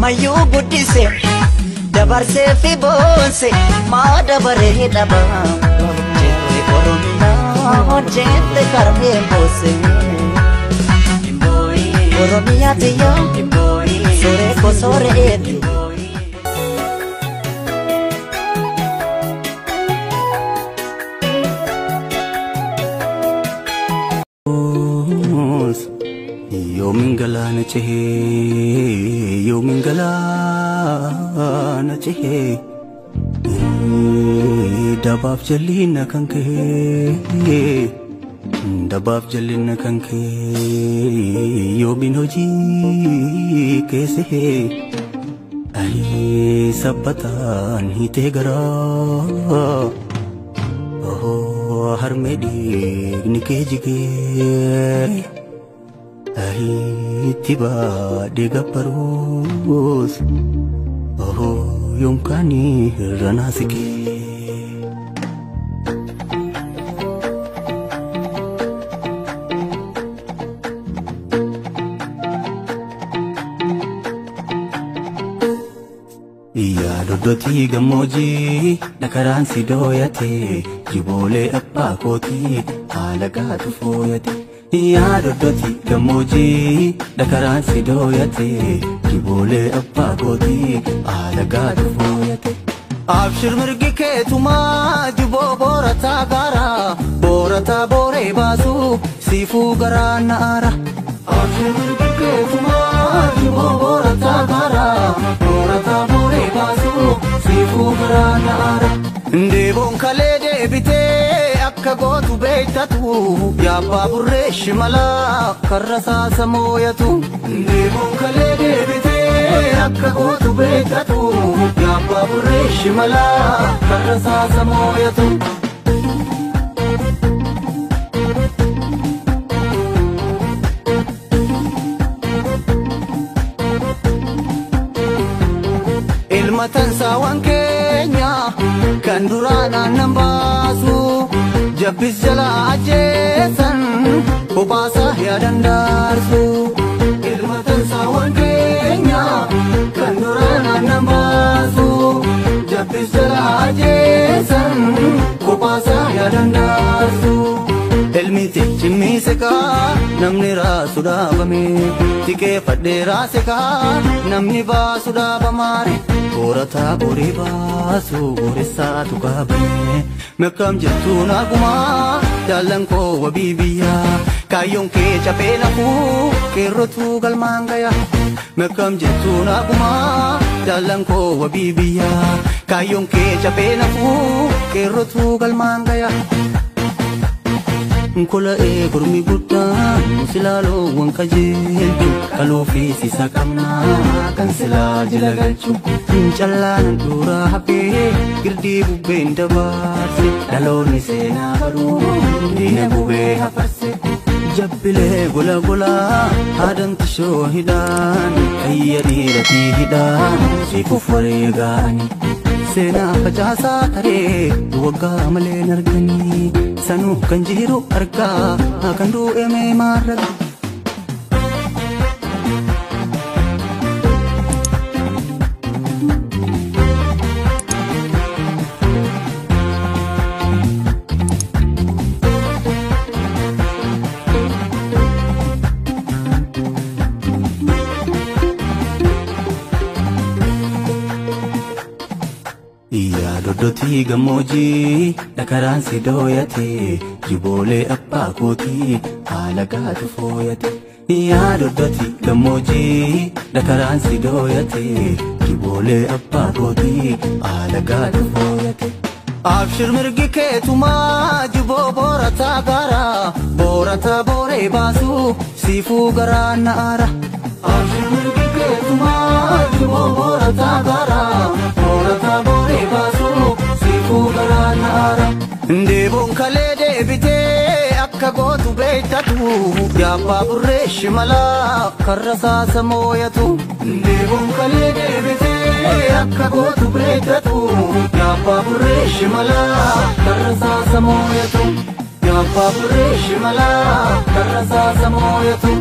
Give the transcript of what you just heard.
Mayyuu guddise dabarsee fi boonse maa dabaree dhaba jette Oromiyaa jette karmee boose. Oromiyaa tiyya sooree ko sooreeti. Yoomin galaana cehee, yoomin galaana cehee, dabaaf jallinna kan ka'ee, dabaaf jallinna kan ka'ee, yoomin hojii keessee, sabbataan hiitee garaa, harmee dhiigni kee jigee. Itti baadhee gabbaruus yoomkaanii irra naasikee. Yaa doddotii gammoojjii dhakaraan si dooyate jiboolee abbaa kootii haala gaatu fooyate. Yaa doddotii gammoojjii dhakaraan si dooyate jiboolee abbaa kootii haala gaatu fooyate. Abshir mirgi keetumaa jiboo boorataa gaara boorataa booree baasu siifuu garaa na'aara. Abshir mirgi keetumaa jiboo boorataa gaara boorataa booree baasu siifuu garaa na'aara. Deeboon kalee deebitee akka gootu beektatu yaabbaa burree shimalaa karra saasa mooyatu. Deeboon kalee deebitee akka gootu beektatu yaabbaa burree shimalaa karra saasa mooyatu. Ilma tansaawwan keenya kan duraan aannan baasu jabbis jalaa ajjeesan bobaasaa yaadan daarsu. Ilma tansaawwan keenya kan duraan aannan baasu jabbis jalaa ajjeesan bobaasaa yaadan daarsu. Ilmi cimmise kaa namni raasu dhaabame tiqeeffadhee raase kaa namni baasu dhaabamaare. Boorataa booree baasu booressaatu qabame meeqam jettuun agumaa jaallan koo wabii biyyaa kaayyoon kee caphee lafuu qeerrotu galmaan gaya. Meeqam jettuun agumaa jaallan koo wabii biyyaa kaayyoon kee caphee lafuu qeerrotu galmaan gaya. Nkola'ee gurmi guddaan silaaloo qajeelchu qaluu fi sisa qabnaa kan silaa jila galchu. Callaan duraa hafee girdii bubbeen dabarse dhaloonni seenaa baruu diina bubee hafarse. Jabbilee gola golaa haadan tishoo hidhaan qayya dhiiratii hidhaan sifuuf wareega'anii. Seenaa facaasaa taree waggaa malee arganii sanuu kan jiru argaa kan du'e mee maarraga. Yaa doddotii gammoojjii dhakaraan si dooyate jiboolee abbaa kootii haala gaatu fooyate. Yaa doddotii gammoojjii dhakaraan si dooyate jiboolee abbaa kootii haala gaatu fooyate. Abshir mirgi keetumaa jiboo boorataa gaara boorataa booree baasu siifuu garaa na'aara. Abshir mirgi keetumaa jiboo boorataa gaara boorataa booree baasu siifuu garaa na'aara. Deeboon kalee deebitee akka gootu beektatu yaabbaa burree shimalaa karra saasa mooyatu. Deeboon kalee deebitee akka gootu beektatu yaabbaa burree shimalaa karra saasa mooyatu. Yaabbaa burree shimalaa karra saasa mooyatu.